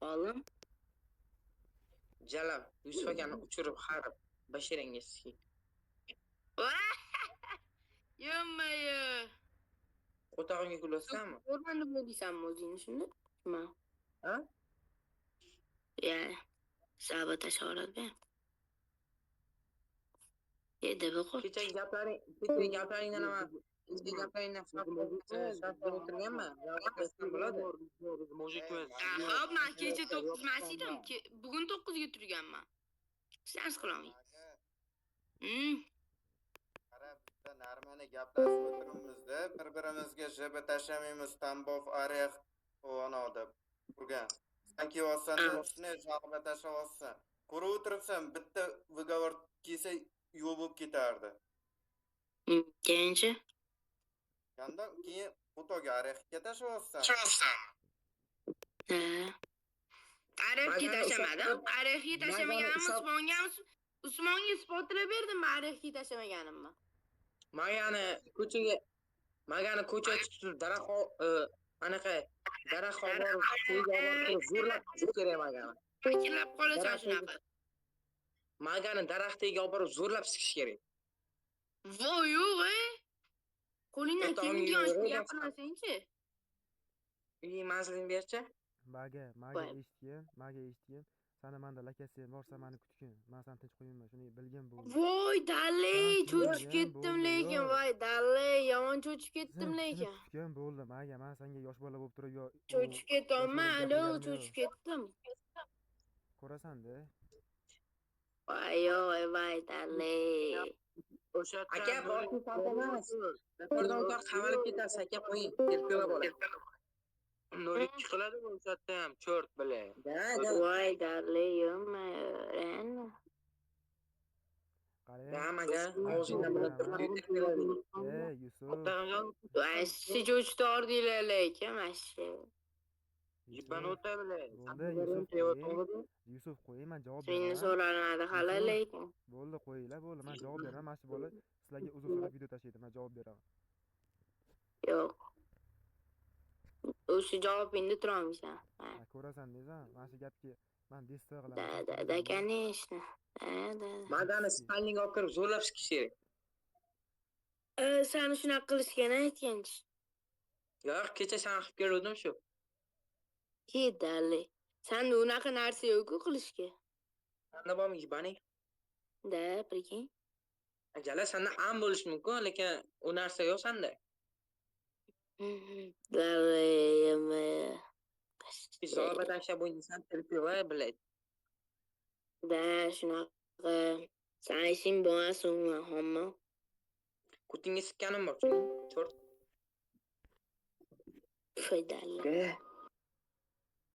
Qoldim. Jalab, Yusuf akani uchirib harib basharangga sik. Yommayi. Qo'tog'imga kulyapsanmi? O'rmanda o'ylaysanmi o'zingni shunda? Nima? Ha? Ya, sabotaj oladi. Deb qo'y. Kechagi gaplaring, kechagi gaplaringdan nima? Kechagi gaplaringdan farq o'tirganman. Bo'ladi. Xo'p, men kecha 9 emas edim. Bugun 9 ga turganman. Hech narsa qilolmaysiz. Qara, bizda normani gaplashib o'tiribmiz-da, bir-birimizga JB tashlamaymiz, Tambov, Arex, o deb urgan. San kelyapsan, shunday жалоба tashlayapsan. Ko'rib o'tiribsan, bitta выговор kelsa yo'q bo'lib ketardi. Keyinchi? Qandan keyin qo'toga Arexga tashlayapsan. Ha. Arexga tashlamadim. Arexga tashlamaganimni Usmonga Usmonga isbotlab berdim, Arexga tashlamaganimni. Magani ko'chaga, magani ko'chaga tutib daraxt anaqa daraxt olib borib, to'yga olib borib turib zo'rlab tushib kerak magani. Vakillab qolasan shunaqa. Magani daraxt tagiga olib borib zo'rlab sikish kerak. Voy yo'q, ey. Qo'lingdan kelmaydigan ishni gapirmasangchi. Uy manzilingni berchi. Maga, maga eshitgin, maga eshitgin. Sani menda lakasi borsa meni kutgin. Men seni tinch qo'ymayman, shuni bilgin bo'ldi. Voy dalli, cho'chib ketdim lekin, voy dalli, yomon cho'chib ketdim lekin. Kutgin bo'ldi, maga, men senga yosh bola bo'lib turib yo cho'chib ketyapman, alo, cho'chib ketdim. Ko'rasan-da. Voy yo'q, voy dalli. Aka, borki emas. Birdan o'tar qamalib ketasiz, aka, qo'ying. Terpila bola. 0-2 qiladi o'sha ham, cho'rt bile. Voy dalli, yo'qmi, reально. Qarang. Maga, og'zingdan bilib turib. Ey, Yusuf. Voy, siz cho'chib ordinglar lekin, mana shu. Jibanota bile. Bo'ldi, Yusuf qo'ying. Yusuf qo'ying, men javob Meni beraman. so'ralmadi hali lekin. Bo'ldi, qo'yinglar, bo'ldi, men javob beraman. Mana shu bola sizlarga uzr so'rab video tashlaydi, men javob beraman. Yo'q. O'sha javobingda turolmaysan. Ha, ko'rasan deysan, mana shu gapga men desta qilaman. Да, да, да, конечно. Да, да. Magani spalniga olib kirib zo'rlab sikish kerak. Sani shunaqa qilishgani aytganchi. Yo'q, kecha sani qilib keluvdim shu. Kedali. Sanda unaqa narsa yo'q-ku qilishga. Sanda bormi yibaning? Да, прикинь. Jala sanda am bo'lishi mumkin, lekin u narsa yo'q sanda. Dalli, Zo'rba tashlab o'ynaysan, terpila, блядь. Да, shunaqa. San ishing bo'lmas umuman, homma. Kutingga sikkanim bor, cho'rt. Foydali.